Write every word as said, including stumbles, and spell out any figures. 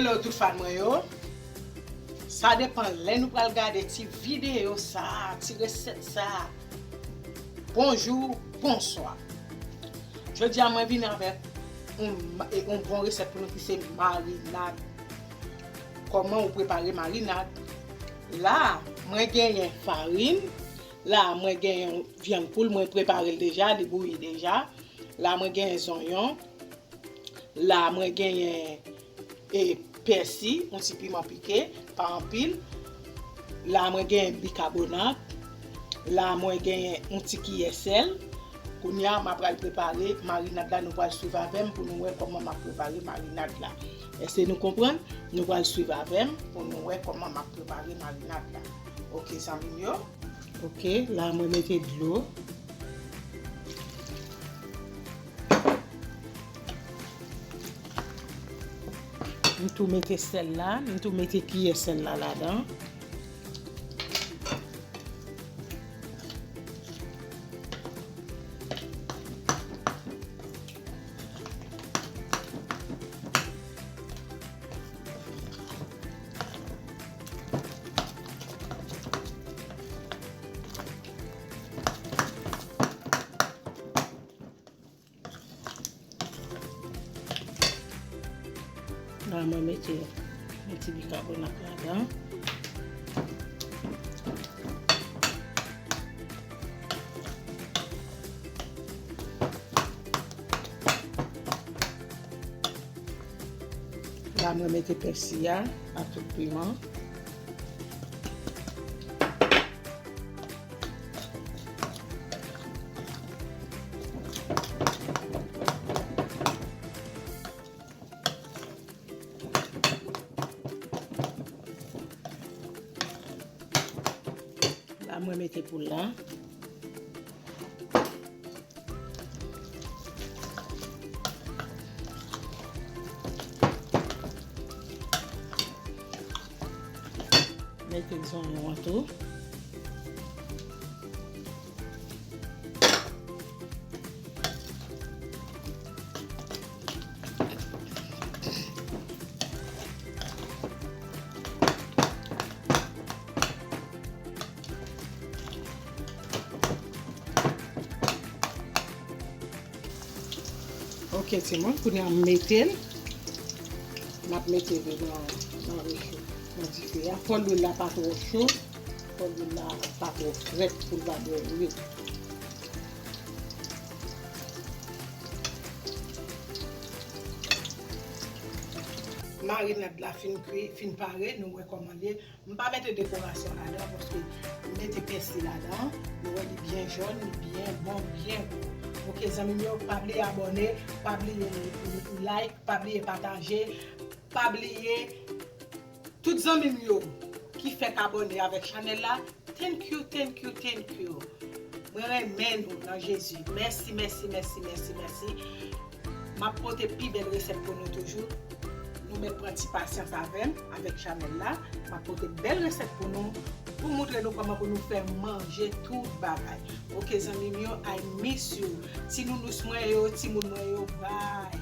Hello tout fan mwen yo. Sa depan lè nou pral gade ti videyo sa, ti resèt sa. Bonjou, bonswa. Jodi a mwen vin avèk yon, yon bon resèt pou nou ki se marinad. Kòman ou prepare marinad? La, mwen genyen farin. La, mwen genyen vyann poul, mwen prepare l deja, li bouyi deja. La, mwen genyen zonyon. La, mwen genyen e pèsi, yon ti piman pike, pa anpil. La, mwen genyen bikabonat. La, mwen genyen yon ti kiyè sèl. Kounye a, m ap pral prepare marinad la. Nou pral swiv avè m pou nou wè kòman m ap prepare marinad la. Èske nou konprann? Nou pral swiv avè m pou nou wè kòman m ap prepare marinad la. Oke, zanmi m yo. Oke, la mwen mete dlo. M tou mete sèl la, m tou mete kiyè sèl la ladan. La mwen mete yon ti bikabonat ladan. La mwen mete pèsi a ak tout piman. La mwen mete poul la. Mete zonyon an tou. Oke, timoun, kounye a m mete l. M ap mete l nan, nan, nan dife a. Fò lwil la pa twò cho. Fò lwil la pa twò frèt pou l pa bwè lwil. Marinad la fin kwi, fin pare, nou wè kòman l ye. M pa mete dekorasyon ladan paske m mete pèsi ladan. Nou wè li byen jòn, li byen bon, byen gwo. Oke, zanmi m yo, pa bliye abòne, pa bliye like, pa bliye pataje, pa bliye tout zanmi m yo ki fèk abòne avèk chanèl la. Thank you, thank you, thank you. Mwen renmen nou nan Jezi. Mèsi, mèsi, mèsi, mèsi, mèsi. M ap pote pi bèl resèt pou nou toujou. Nou mèt pran ti pasyans avè m, avèk chanèl la. M ap pote bèl resèt pou nou, pou moutre nou kòman pou nou fè manje tout bagay. Oke, zanmi m yo, I miss you. Ti nounous mwen yo, timoun mwen yo, bye.